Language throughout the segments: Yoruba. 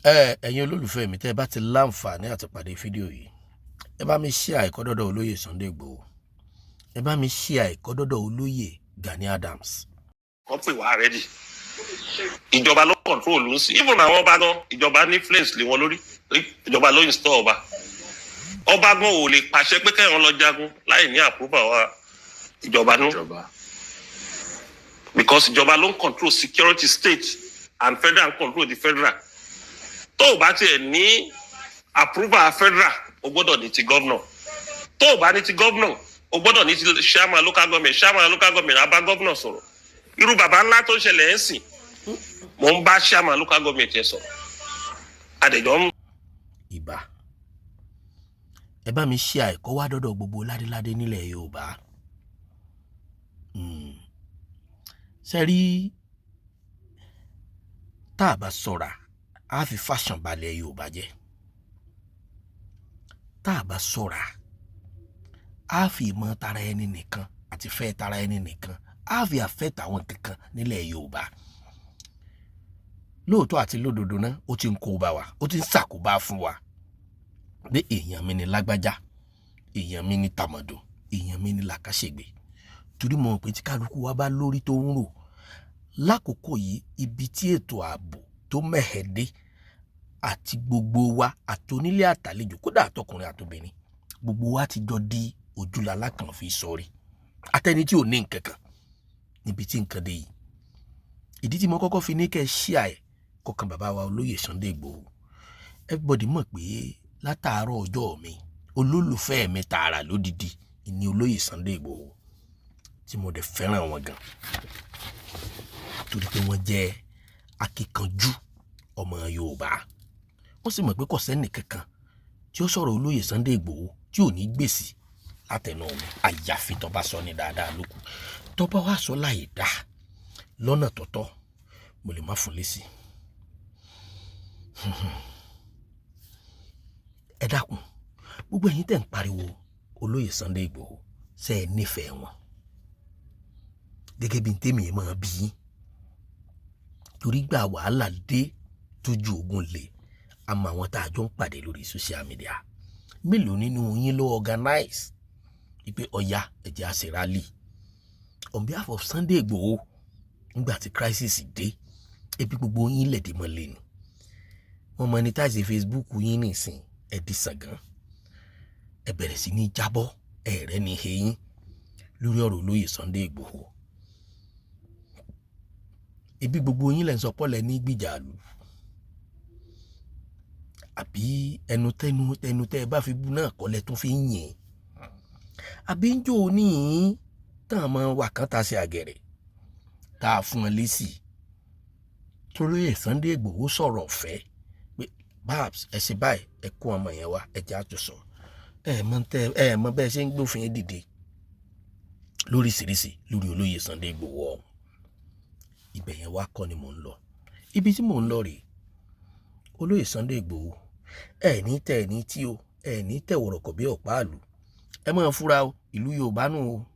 Ẹ̀yin olólùfẹ́ mi, tẹ́ ẹ bá ti láǹfààní àti pàdé fídíò yìí, ẹ bá mi share ẹ̀ kó dọ́dọ̀ olóyè Sunday Igboho, ẹ bá mi share ẹ̀ kó dọ́dọ̀ olóyè Gani Adams. Wọ́n pè wá ready. Ìjọba ló control ń sí, even àwọn ọba gan, ìjọba ní influence lé wọn lórí. Ìjọba ló install ọba. Ọba gan ò lè pàṣẹ pé kẹ́hìn lọ jagun láì ní approval wa ìjọba nú ìjọba. Because ìjọba ló ń control security, state and federal control the federal. Tó o bá tiẹ̀ ní approval federal, o gbọ́dọ̀ ní ti governor. Tó o bá ní ti governor, o gbọ́dọ̀ ní ti chairman local government. Chairman local government á bá governor sọ̀rọ̀. Irú bàbá ńlá tó ń ṣẹlẹ̀ ẹ̀ ń sìn, mò ń bá chairman local government yẹn sọ̀rọ̀, adẹ̀jọ́ ń Ìbà, ẹ bá mi share ẹ̀ kó wá dọ́dọ̀ gbogbo ládéládé nílẹ̀ Yorùbá. Ṣe rí, tá a bá ṣọ́ra, á fi fashion balẹ̀ Yorùbá jẹ́. Tá a bá ṣọ́ra, á fi ìmọ̀ tara ẹni nìkan àti fẹ́ tara ẹni nìkan, á fi àfẹ́ tàwọn kankan nílẹ̀ Yorùbá. Lóòótọ́ àti lódodo náà, ó ti ń kó bá wa, ó ti ń ṣàkóbá fún wa pé èèyàn mi ni lágbájá, èèyàn mi ni tàmọ̀dò, èèyàn mi ni làkàṣègbè. Torí mo mọ̀ pé tí kálukú wa bá lórí tó ń rò lákòókò yìí, ibi tí ètò ààbò tó mẹ́hẹ̀ dé, àti gbogbo wa, àtonílé àtàlejò, kódà àtọkùnrin àtobìnrin, gbogbo wa ti jọ di ojúlala kan fi sọrí atẹni tí ò ní nǹkan kan níbi tí nǹkan dé yìí. Ìdí tí mo kọ́kọ́ fi ní kẹ́ ẹ share ẹ̀ kọkàn bàbá wa olóyè Sunday Igboho, everybody mọ̀ pé látàárọ̀ ọjọ́ mi, olólùfẹ́ mi tààrà lódìdí ní olóyè Sunday Igboho, tí mo dẹ̀ fẹ́ràn wọn gan, torí pé wọ́n jẹ́ akíkanjú ọmọ Yorùbá. Wọ́n sì mọ̀ pé kò sẹ́nì kankan tí ó sọ̀rọ̀ olóyè Sunday Igboho tí ò ní gbèsè látẹnu mi, àyàfi tó bá sọ ní dáadáa lókù. Tó bá wá sọ láì dá lọ́nà tọ́tọ́, mo lè má fún lésì. Ẹ dákun, gbogbo ẹ̀yin tẹ̀ ń pariwo olóyè Sunday Igboho, ṣe é nífẹ̀ẹ́ wọn gẹ́gẹ́ bí n tèmi máa bí yín? Torí gbà wàhálà dé, tójú ogun lè àmọ́ àwọn tá a jọ ń pàdé lórí social media, mélòó nínú yín ló organize wípé ọ̀ya, ẹ̀jẹ̀ á ṣe rally on behalf of Sunday Igboho nígbà tí crisis dé? Ebi gbogbo yín lẹ̀dí mọ́ lẹ́nu. Wọ́n monetize Facebook yín nìsín, ẹ̀ di sàngán, ẹ bẹ̀rẹ̀ sí ní jábọ́ ẹ̀rẹ́ ní eyín lórí ọ̀rọ̀ olóyè Sunday Igboho. Ebi gbogbo yín lẹ́ ń sọ pọ́lẹ̀ ní gbìjà lù, àbí ẹnu tẹnu ẹnu tẹ́ ẹ bá fi bú náà kọ́lẹ̀ tún fi ń yìn, àbí ń jò ní tán mọ́ wà kán ta sí àgẹ̀rẹ̀ tá a fún ẹ lésì torí Sunday Igboho sọ̀rọ̀ ọ̀fẹ́ pé babs, ẹ ṣe báyìí, ẹ kó ọmọ yẹn wá, ẹ jẹ́ àjọsọ. Ẹ mọ tẹ ẹ mọ bẹ́ẹ̀ ṣe ń gbófin dìde lóríṣiríṣi lórí olóyè Sunday Igboho ọ̀hún. Ibẹ̀ yẹn wá kọ́ ni mò ń lọ. Ibi tí mò ń lọ rèé: olóyè Sunday Igboho, ẹ ní tẹ ẹ ní tí o ẹ ní tẹ wọ̀rọ̀kọ̀ bí ọ̀pá àlù. Ẹ máa fura o. Ìlú Yorùbá nù o,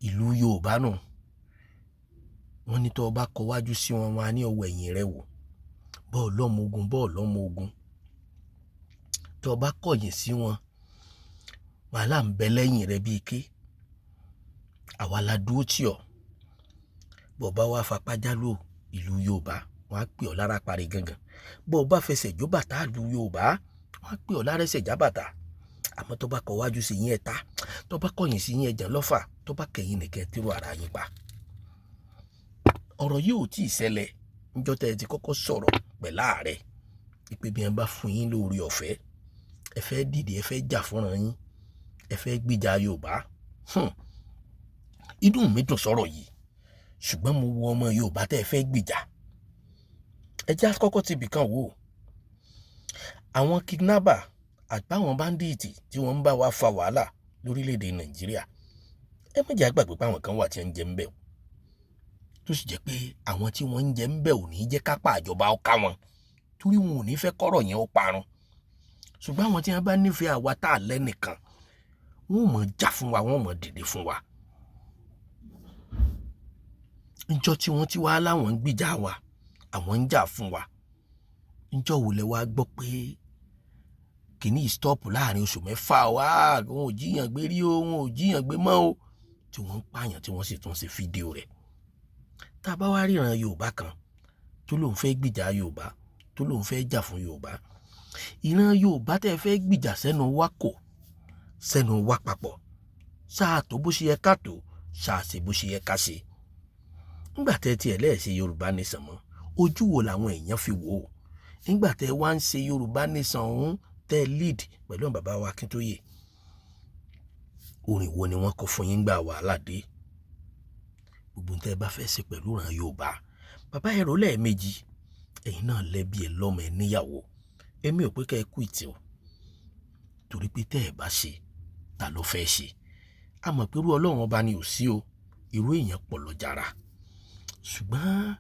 ìlú Yorùbá nù. Wọ́n ní tó o bá kọ wájú sí wọn, wọn á ní ọwọ́ ẹ̀yìn rẹ wò. Bọ́ọ̀ lọ́mọ ogun, bọ́ọ̀ lọ́mọ ogun, tó o bá kọ̀yìn sí wọn, wàhálà ń bẹ lẹ́yìn rẹ bíi ké. Àwa la dúró tì ọ́. Bó bá wá fapá jálò ìlú Yorùbá, wọ́n á pè ọ́ lára parí gangan. Bó o bá fẹsẹ̀ jó bàtà ìlú Yorùbá, wọ́n á pè ọ́ lárẹ́sẹ̀ já bàtà. Àmọ́ tó bá kọ wájú sí yín, ẹ̀ ta. Tó bá kọ̀yìn sí yín, ẹ̀ jàn lọ́fà. Tó bá kẹ̀yìn nìkẹ́, tírò ara yín pa. Ọ̀rọ̀ yìí ò tí ì ṣẹlẹ̀. Níjọ́ tẹ́ ẹ ti kọ́kọ́ sọ̀rọ̀ pẹ̀lú ààrẹ ìpè, bí wọ́n bá fún yín lórí ọ̀fẹ́, ẹ fẹ́ dìde, ẹ fẹ́ jà fúnra yín, ẹ fẹ́ gbìjà Yorùbá. Inú mi dùn sọ̀rọ̀ yìí, ṣùgbọ́n mo wo ọmọ Yorùbá tẹ́ ẹ fẹ́ gbìjà. Ẹ já kọ́kọ́ ti bìkan wò. Àwọn kidnapper àtàwọn bandit tí wọ́n ń bá wa fa wàhálà lórílẹ̀‐èdè Nàìjíríà, ẹ má jẹ́ àgbàgbé pé àwọn kan wà tí wọ́n ń jẹ ń bẹ̀ o, tó sì jẹ́ pé àwọn tí wọ́n ń jẹ ń bẹ̀ ò ní jẹ́ kápá àjọba ó ká wọn, torí wọn ò ní fẹ́ kọ́rọ̀ yẹn ó parun. Ṣùgbọ́n àwọn tí wọ́n bá nífẹ̀ẹ́ àwa tá a lẹ́nìkan, wọ́n ò mọ̀ jà fún wa, wọ́n ò mọ̀ dìde fún wa. Níjọ́ tí wọ́n ti wá láwọn ń gbìjà wa, àwọn ń jà fún wa. Njọ́ wo lẹ wá gbọ́ pé kìíní stop láàrin oṣù 6 wá? Wọn ò jíyàn gbé rí o, wọn ò jíyàn gbé mọ́ o, tí wọ́n ń pààyàn, tí wọ́n sì tún ṣe fídíò rẹ̀. Tá a bá wá ríran Yorùbá kan tó lóun fẹ́ gbìjà Yorùbá, tó lóun fẹ́ jà fún Yorùbá, ìran Yorùbá tẹ́ fẹ́ gbìjà, sẹ́nu wá kò sẹ́nu wá papọ̀, ṣáà tó bó ṣe yẹ ká tó, ṣáà ṣe bó ṣe yẹ ká ṣe. Ńgbà tẹ́ tiẹ̀ lẹ́ẹ̀ṣẹ̀ Yorùbá Nation mọ́, ojú wo làwọn èèyàn fi wò ó nígbà tẹ́ wá ń ṣe Yorùbá Nation ọ̀hún, tẹ́ lead pẹ̀lú àwọn bàbá wa Akíntóyè? Orin wo ni wọ́n kọ fún yín gbà wàhálà dé? Gbogbo tẹ́ ẹ bá fẹ́ ṣe pẹ̀lú ìran Yorùbá, bàbá, ẹ̀rọ lẹ́ẹ̀mejì. Ẹ̀yin náà lẹ́bi ẹ̀, lọ́mọ ẹ̀, níyàwó. Èmi ò pé kẹ́ ẹ kú ìtì o, torí pé tẹ́ ẹ bá ṣe, ta ló fẹ́ ṣe? A mọ̀ pé irú Ọlọ́run Ọba ni ò sí o, irú èèyàn pọ̀ lọ́jàrá, ṣùgbọ́n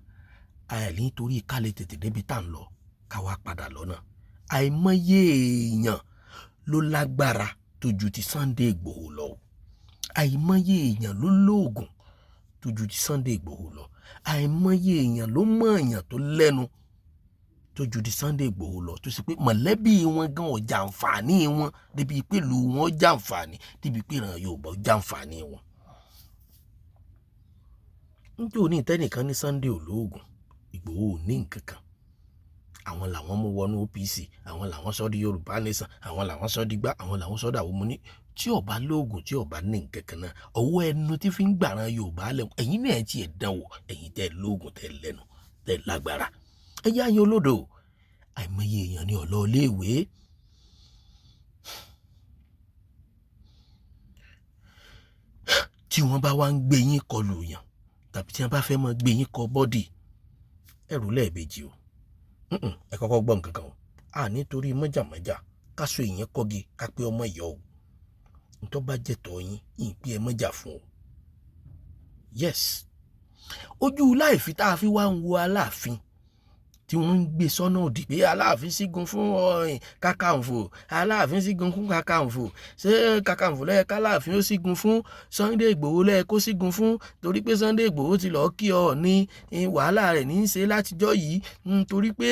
àìní torí ká lè tètè débi tá à ń lọ, ká wá padà lọ́nà. Àìmọye èèyàn ló lágbára tó ju ti Sunday Ìgbòho lọ o. Àìmọye èèyàn ló lóògùn tó ju ti Sunday Ìgbòho lọ. Àìmọye èèyàn ló mọ̀ èèyàn tó lẹ́nu tó ju ti Sunday Ìgbòho lọ, tó sì pé mọ̀lẹ́bí wọn gan ò jàǹfààní wọn débi pé ìlú wọn jàǹfààní, débi pé ìran Yorùbá jàǹfààní wọn. Níjó ní ìtẹ́nìkan ní Sunday olóògùn, Ìgbòho ò ní nǹkan kan. Àwọn làwọn mú wọnú OPC, àwọn làwọn sọ di Yorùbá Nation, àwọn làwọn sọ di gbá, àwọn làwọn sọ dàwọ́. Mu ní tí ó bá lóògùn, tí ó bá ní nǹkan kan náà, ọwọ́ ẹnu tí fi ń gbàràn Yorùbá lẹ́wọ̀n. Ẹ̀yin náà tiẹ̀ dánwò, ẹ̀yin tẹ́ lóògùn, tẹ́ lẹ́nu, tẹ́ lágbára, ẹ yá yín olódò. Àìmọye èèyàn ní ọ̀lọ́ iléèwé. Tí wọ́n bá wá ń gbé yín kọlù yàn, tàbí tí wọ́n bá fẹ́ máa gbé yín kọ bọ́dì, ẹrù lẹ́ẹ̀mejì o. Ẹ kọ́kọ́ gbọ́ nǹkan kan o. A nítorí mọ́jàmọ́jà káṣọ èèyàn kọ́gi ká pé ọmọ ìyá o. Ntọ́ bá jẹ́ tọ́ yín yín pé ẹ mọ́jà fún o. Yes, ojú láìfi tá a fi wá ń wo Aláàfin tí wọ́n ń gbé sọ́nà òdì pé Aláàfin sígun fún ọ̀rìn Kakanfò, Aláàfin sígun fún Kakanfò. Ṣé Kakanfò lẹ́yẹ káláàfin ó sígun fún? Sunday Ìgbòho lẹ́yẹ kó sígun fún, torí pé Sunday Ìgbòho ti lọ́ọ́ kí ọ ní wàhálà rẹ̀ ní í ṣe látijọ́ yìí, torí pé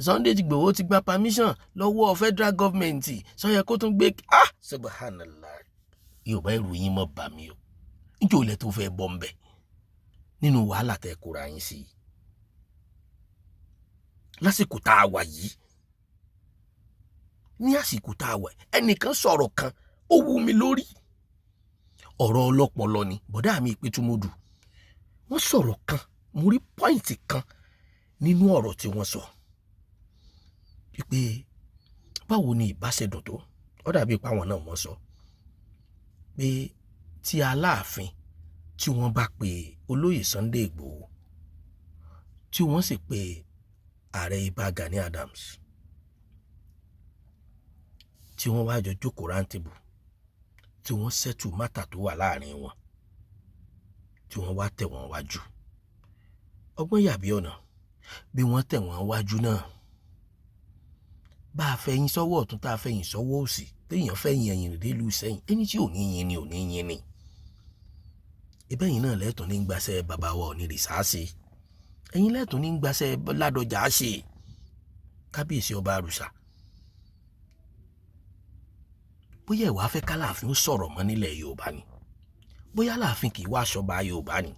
Sunday Ìgbòho ti gba permission lọ́wọ́ federal government, sọ yẹ kó tún gbé. Ah, subhanallah! Yorùbá, ẹrù yín mọ́ bà mí o. Níjẹ́ olè tó fẹ́ bọ́ ń bẹ̀ nínú wàhálà tẹ́ kóra yín sí i lásìkò tá a wà yìí? Ní àsìkò tá a wà, ẹnìkan sọ̀rọ̀ kan, ó wú mi lórí. Ọ̀rọ̀ ọlọ́pọlọ ni. Bọ̀dá mi Ìpẹ́tùmọ́dù, wọ́n sọ̀rọ̀ kan, mo rí point kan nínú ọ̀rọ̀ tí wọ́n sọ wípé báwo ni ìbáṣedùn tó. Ó dàbí pé àwọn náà wọ́n sọ pé tí Aláàfin, tí wọ́n bá pe olóyè Sunday Ìgbòho, tí wọ́n sì pe ààrẹ Ìbà Gani Adams, tí wọ́n wá jọ jókòó round table, tí wọ́n settle matter tó wà láàrin wọn, tí wọ́n wá tẹ̀ wọ́n wájú, ọgbọ́n yàbí ọ̀nà bí wọ́n tẹ̀ wọ́n wájú náà, bá a fẹ̀yìn sọ́wọ́ ọ̀tún, tá a fẹ̀yìn sọ́wọ́ òsì, téèyàn fẹ̀yìn ẹ̀yìn délùú sẹ́yìn, ẹni tí ò ní yin ni ò ní yin ni. Ìbẹ́yìn náà lẹ́tọ̀ọ́ ní gbàṣẹ́ bàbá wa ò ní rìsáàsì, ẹ̀yin lẹ́tọ̀ọ́ ní gbàṣẹ́ Ládọjà ṣe kábíyèsí ọba àrùsà. Bóyá ìwà fẹ́ kálàáfin ó sọ̀rọ̀ mọ́ nílẹ̀ Yorùbá ni, bóyá Aláàfin kì í wá aṣọba Yorùbá ni,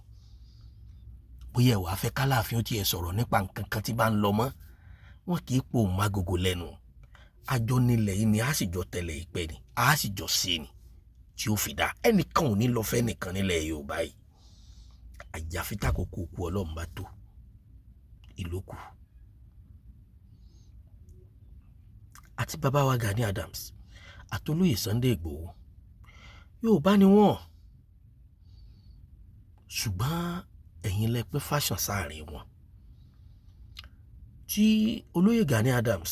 bóyá ìwà fẹ́ kálàáfin ó tiẹ̀ sọ̀rọ̀ nípa nǹkan kan tí bá ń lọ mọ́, wọn kì í po mágogo lẹ́nu. Àjọ nílẹ̀ yìí ni, a sì jọ tẹ̀lé ìpẹ́ ni, a sì jọ ṣe ni tí ó fi dá. Ẹnìkan ò ní lọ fẹ́ nìkan nílẹ̀ Yorùbá yìí, àyàfi tákòókò òkú Ọlọ́run bá tó ìlókù. Àti bàbá wa Gani Adams àtolóyè Sunday Ìgbòho, Yorùbá ni wọ́n, ṣùgbọ́n ẹ̀yin lẹ pé fashion sáàrin wọn. Tí olóyè Gani Adams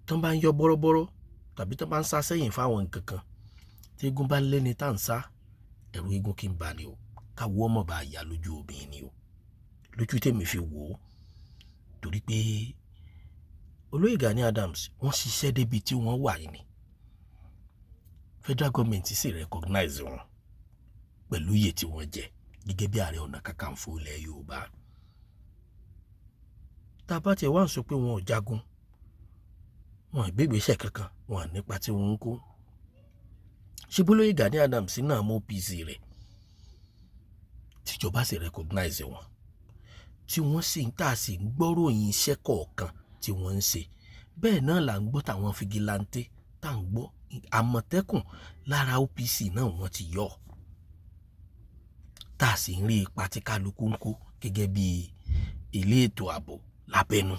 tán bá ń yọ bọ́rọ́bọ́rọ́ tàbí tán bá ń sá sẹ́yìn fáwọn nǹkan kan, tí eégún bá lẹ́ni tá ń sá, ẹ̀rù eégún kí n bà ní o, káwọ́ ọmọ bá yà lójú obìnrin ni o. Lójú tèmi fi wò ó, torí pé olóyè Gani Adams, wọ́n ṣiṣẹ́ débi tí wọ́n wà yìí ni federal government sì recognize wọn pẹ̀lú iye tí wọ́n jẹ gẹ́gẹ́ bí Ààrẹ Ọ̀nà Kakanfò ilẹ̀ Yorùbá. Tá a bá tiẹ̀ wá ń sọ pé wọn ò jagun, wọn ò gbégbèsè kankan, wọn ò nípa tí wọn ń kó. Ṣé bólóyè Gani Adams náà mú OPC rẹ̀, tíjọba sì recognize wọn, tí wọ́n sì ń tà sí ń gbọ́ròyìn iṣẹ́ kọ̀ọ̀kan tí wọ́n ń ṣe? Bẹ́ẹ̀ náà là ń gbọ́ táwọn vigilante, tá à ń gbọ́ Àmọ̀tẹ́kùn lára OPC náà wọ́n ti yọ, tá a sì ń rí ipa tí kálukú ń kó gẹ́gẹ́ bí ilé ètò ààbò lábẹ́nú.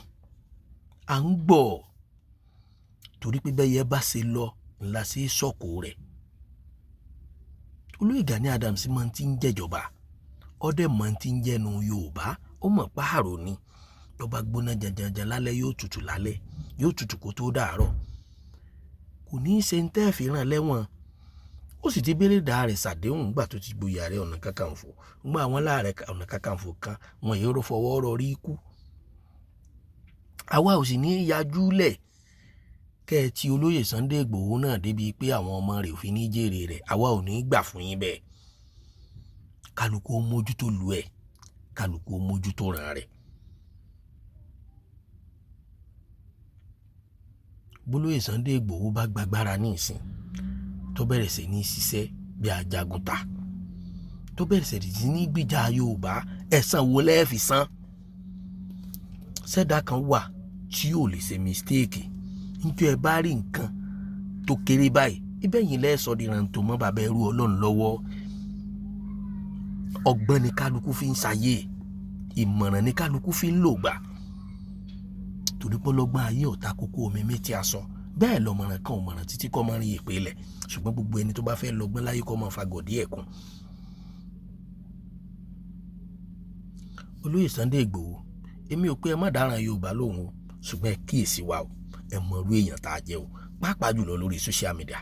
À ń gbọ́ torí pé bẹ́yẹ bá ṣe lọ ńlá sí sọ̀kò rẹ̀. Olóyè Gani Adams máa ti ń jẹ́jọba, ọdẹ máa ti ń jẹ́nu Yorùbá. Ó mọ̀ páàrọ̀ ni tó bá gbóná janjanjan lálẹ́, yóò tutù lálẹ́, yóò tutù kó tó dàárọ̀. Kò ní í ṣe ń tẹ́ fi ràn lẹ́wọ̀n. Ó sì ti bẹ́lẹ̀ dà rẹ̀ ṣàdéhùn nígbà tó ti gboyè Ààrẹ Ọ̀nà Kakanfò. Nígbà àwọn láàrẹ Ọ̀nà Kakanfò kan wọn èrò fọwọ́ rọrí ikú. Àwa ò sì ní í yajú lẹ̀ kẹ́ ẹ ti olóyè Sunday Igboho náà débi pé àwọn ọmọ rẹ̀ ò fi ní jèrè rẹ̀. Àwa ò ní í gbà fún yín bẹ́ẹ̀. Kálukú ó mójútó lu ẹ̀, kálukú ó mójútó ràn rẹ̀. Bólóyè Sunday Igboho bá gbàgbára ní ìsìn, tó bẹ̀rẹ̀ sí ní ṣiṣẹ́ bí ajagunta, tó bẹ̀rẹ̀ sí ní gbìjà Yorùbá, ẹ̀san wo lẹ́ẹ̀ fi san? Ṣẹ̀dá kan wà tí ò lè ṣe mistake? Níjọ́ ẹ bá rí nǹkan tó kéré báyìí, ibẹ̀ yìí lẹ́ẹ̀sọ́ di rántó mọ́ bàbá ẹrú Ọlọ́run lọ́wọ́. Ọgbọ́n ni kálukú fi ń ṣayé, ìmọ̀ràn ni kálukú fi ń lò gbà, torí pé ọlọ́gbọ́n ayé ọ̀tá kókó omi méjì aṣọ bẹ́ẹ̀ lọ́mọ̀ràn kan òmọ̀ràn títí kọ́ máa ń rí ìpè lẹ̀. Ṣùgbọ́n gbogbo ẹni tó bá fẹ́ lọ́gbọ́n láyé kọ́ máa fagọ̀ díẹ̀ kún. Olóyè Sunday Igboho, èmi ò pé ẹ má dáràn Yorùbá lóhùn o, ṣùgbọ́n ẹ kíyèsí wa o. Ẹ mọ irú èèyàn tá a jẹ́ o, pàápàá jùlọ lórí social media.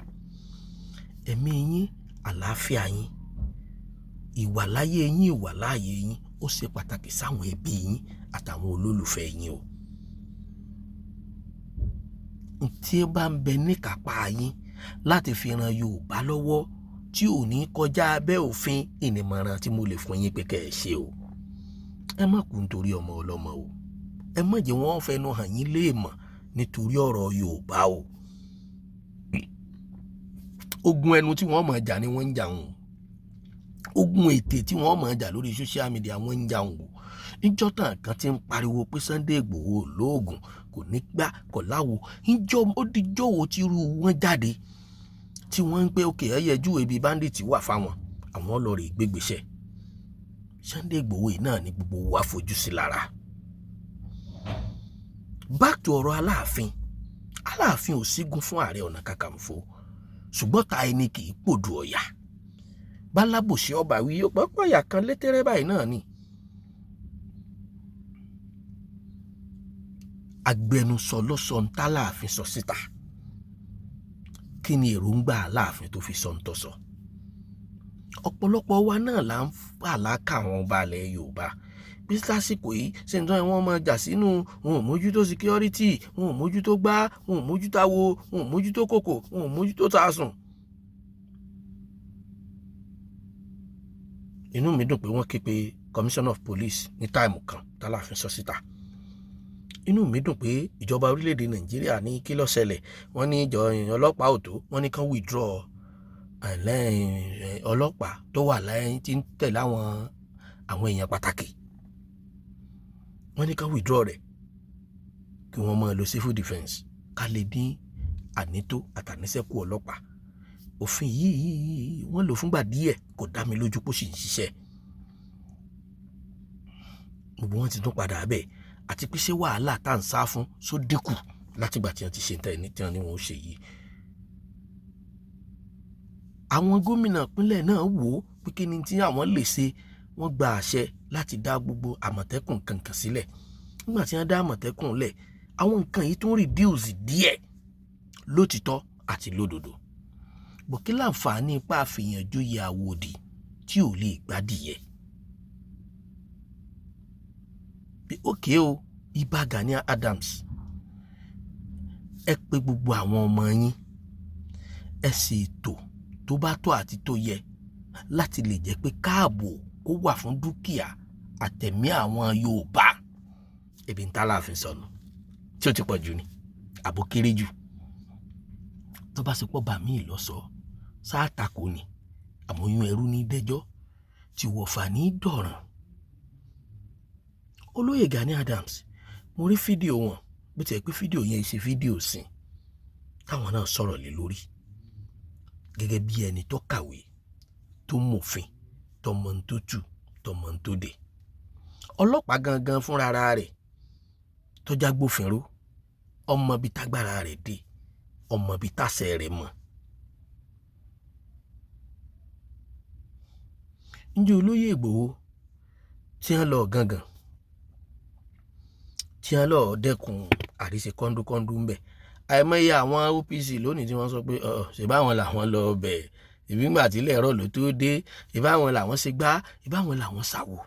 Ẹ̀mí yín, àlàáfíà yín, ìwàláyé yín, ìwàláàyè yín ó ṣe pàtàkì sáwọn ẹbí yín àtàwọn olólùfẹ́ yín o. Tí ó bá ń bẹ níkàápá yín láti fi ran Yorùbá lọ́wọ́ tí ò ní kọjá abẹ́ òfin, ìnìmọ̀ràn tí mo lè fún yín pé kẹ́ ẹ ṣe o. Ẹ má kú nítorí ọmọ ọlọ́mọ o. Ẹ má jẹ́ wọ́n fẹnu hàn yín léèmọ̀ nítorí ọ̀rọ̀ Yorùbá o. Ogun ẹnu tí wọ́n máa jà ni wọ́n ń jà wọn. Ogun ètè tí wọ́n máa jà lórí social media wọ́n ń jà wọn o. Níjọ́ tàn kan ti ń pariwo pé Sunday Igboho lóògùn, kò ní gbá, kò láwo, níjọ́ ó dijọ́ wo tí irú wọn jáde tí wọ́n ń pé òkè ẹ̀yẹ júwe ibi bandit wà fáwọn, àwọn ọlọ́ọ̀rẹ́ gbégbèsè. Sunday Igboho yìí náà ni gbogbo wa fojú sí lára. Back to ọ̀rọ̀ Aláàfin. Aláàfin ò sígun fún Ààrẹ Ọ̀nà Kakanfò, ṣùgbọ́n ta ẹni kì í pòdù ọ̀yà bálábòsí ọba wí yóò pọ́pọ́ kan létérẹ́ báyìí náà ni. Agbẹnusọ ló sọ ń tálàáfin sọ síta. Kí ni èròǹgbà Aláàfin tó fi sọ ń tọ́ sọ? Ọ̀pọ̀lọpọ̀ wa náà là ń fàlákà àwọn ọba ilẹ̀ Yorùbá bí lásìkò yìí ṣe ń tọ́ ẹ. Wọ́n máa jà sínú wọn, ò mójútó security wọn, ò mójútó gbá wọn, ò mójútó awo wọn, ò mójútó kòkò wọn, ò mójútó tààsùn. Inú mi dùn pé wọ́n ké pe commissioner of police ní time kan tálàfin sọ síta. Inú mi dùn pé ìjọba orílẹ̀-èdè Nàìjíríà ní kí ló ṣẹlẹ̀. Wọ́n ní ìjọ ọlọ́pàá ò tó, wọ́n ní kán withdraw ọlọ́pàá tó wà lẹ́yìn tí ń tẹ̀lé àwọn èèyàn pàtàkì. Wọ́n ní kán withdraw rẹ̀, kí wọ́n máa lo civil defence, ká lè dín ànító àtàníṣẹ́kù ọlọ́pàá. Òfin yìí wọ́n lò fúngbà díẹ̀, kò dá mi lójú pé ó sì ń ṣiṣẹ́. Gbogbo wọn ti tún padà bẹ́ẹ̀. Àti pé ṣé wàhálà tá à ń sá fún só dínkù látìgbà tí wọ́n ti ṣe ní tí wọ́n ní wọ́n ó ṣe yìí? Àwọn gómìnà ìpínlẹ̀ náà wò ó pé kí ni tí àwọn lè ṣe. Wọ́n gba àṣẹ láti dá gbogbo Àmọ̀tẹ́kùn kankan sílẹ̀. Nígbà tí wọ́n dá Àmọ̀tẹ́kùn lẹ̀, àwọn nǹkan yìí tún reduce díẹ̀ lótìtọ́ àti lódodo bọ̀. Kí láǹfààní ipá àfihàn joyè àwòdì tí ò lè gbádìyẹ? Pé ókè o, Ìbà Gani Adams, ẹ pè gbogbo àwọn ọmọ yín, ẹ sì ètò tó bá tó àti tó yẹ láti lè jẹ́ pé káàbò kó wà fún dúkìá àtẹ̀mí àwọn Yorùbá. Ebi ń tá láàfin sọnù tí ó ti pọ̀ jù ni àbó kéré jù. Tó bá ṣe pọ̀ bá mi lọ sọ sáàtàkò ni, àmọ́ oyún ẹrú ní dẹjọ́ tí wọ̀fà ní dọ̀ràn. Olóyè Gani Adams, mo rí fídíò wọn, bó tiẹ̀ pé fídíò yẹn ṣe fídíò sìn táwọn náà sọ̀rọ̀ lé lórí gẹ́gẹ́ bí ẹni tó kàwé, tó mọ̀fin, tó mọ̀ ń tó tù, tó mọ̀ ń tó dé. Ọlọ́pàá gangan fúnra rẹ̀ tó jágbófinró, ọmọ bíi tágbára rẹ̀ dé, ọmọ bíi tàṣẹ rẹ̀ mọ̀. Njẹ́ olóyè Ìgbòho tí wọ́n lọ gangan, tí wọ́n lọ dẹ́kun àríṣe kọ́ńdúkọ́ńdú ń bẹ̀, àìmọye àwọn OPC lónìí tí wọ́n sọ pé ṣèbáwọn làwọn lọ bẹ̀, ìbígbà tí ilẹ̀ ẹ̀rọ ló tó dé, ìbáwọn làwọn ṣe gbá, ìbáwọn làwọn ṣàwò.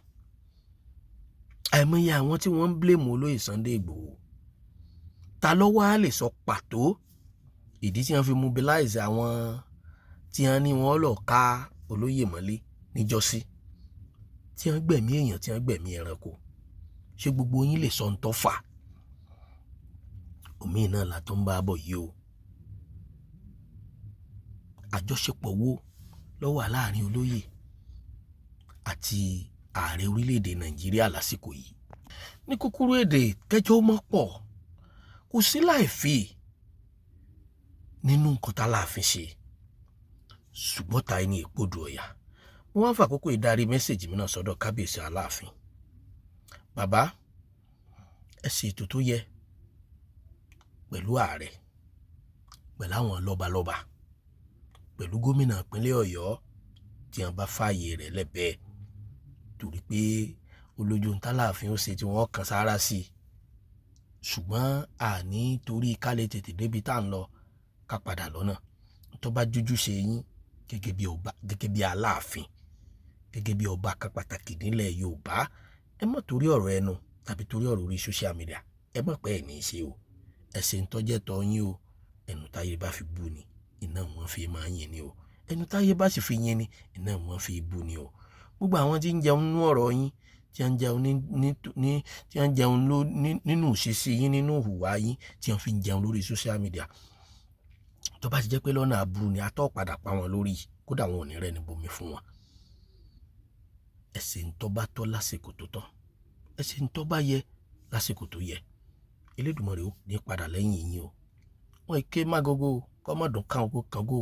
Àìmọye àwọn tí wọ́n ń blame olóyè Sunday Ìgbòho. Ta ló wá lè sọ pàtó ìdí tí wọ́n fi mobilize àwọn tí wọ́n ní wọ́n lọ ká olóyè mọ́lé níjọ́sí, tí wọ́n gbẹ̀mí èèyàn, tí wọ́n gbẹ̀mí ẹranko? Ṣé gbogbo yín lè sọ ń tọ́ fà? Omi náà la tó ń bá bọ̀ yìí o. Àjọṣepọ̀ wo ló wà láàrin olóyè àti ààrẹ orílẹ̀-èdè Nàìjíríà lásìkò yìí? Ní kúkúrú èdè, kẹjọ mọ́ pọ̀, kò sí láìfi nínú nǹkan tá láàfin ṣe, ṣùgbọ́n ta ẹni ìpodù ọ̀yà. Mo wá ń fàkókò ìdarí message mi náà sọ́dọ̀ kábíyèsí aláàfin. Bàbá, ẹ ṣe ètò tó yẹ pẹ̀lú ààrẹ, pẹ̀lú àwọn lọ́balọ́ba, pẹ̀lú gómìnà ìpínlẹ̀ Ọ̀yọ́ tí wọ́n bá fààyè rẹ̀ lẹ́bẹ̀ẹ́, torí pé olójú ń tálàfin ó ṣe tí wọ́n kàn sára sí i. Ṣùgbọ́n àní torí ká lè tètè débi tá à ń lọ ká padà lọ́nà tó bá jújú ṣe yín gẹ́gẹ́ bí ọba, gẹ́gẹ́ bí aláàfin, gẹ́gẹ́ bí ọba kan pàtàkì nílẹ̀ Yorùbá. Ẹ má torí ọ̀rọ̀ ẹnu tàbí torí ọ̀rọ̀ orí social media, ẹ má pẹ́ ẹ̀ ní í ṣe o. Ẹ ṣe ń tọ́jẹ́ tọ́ yín o. Ẹnu táyé bá fi bú ni iná wọn fi máa ń yin ni o. Ẹnu táyé bá sì fi yin ni iná wọn fi bú ni o. Gbogbo àwọn tí ń jẹun nínú ọ̀rọ̀ yín, tí wọ́n ń jẹun ní tí wọ́n ń jẹun nínú ìṣesí yín, nínú ìhùwà yín, tí wọ́n fi ń jẹun lórí social media, tó bá ti jẹ́ pé lọ́nà aburú ni, atọ́ padà pa wọn lórí, kódà wọn ò ní rẹ́ni bomi fún wọn. Ẹ ṣe ń tọ́ bá tọ́ lásìkò tó tọ́, ẹ ṣe ń tọ́ bá yẹ lásìkò tó yẹ. Elédùmarè ó ní padà lẹ́yìn yín o. Wọn ké mágogo kọ́mọ̀dún kángo kángo,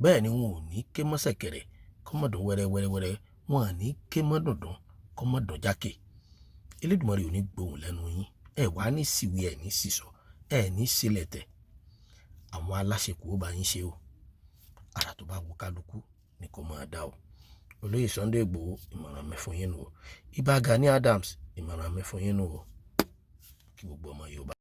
bẹ́ẹ̀ ni wọn ò ní ké mọ́sẹ̀kẹ̀rẹ̀ kọ́mọ̀dún wẹ́rẹ́wẹ́rẹ́wẹ́rẹ́, wọn à ní ké mọ́dùndún kọ́mọ̀dún jákè. Elédùmarè ò ní gbóhùn lẹ́nu yín. Ẹ wàá ní síwí, ẹ ní sísọ, ẹ ní sílẹ̀tẹ̀. Àwọn aláṣekù ó bá yín ṣe o. Àrà tó bá wù kálukú ni kò máa dá o. Olóyè Sunday Igboho, ìmọ̀ràn mi fún yín nù o. Ìbà Gani Adams, ìmọ̀ràn mi fún yín nù o. Kí gbogbo ọmọ Yorùbá.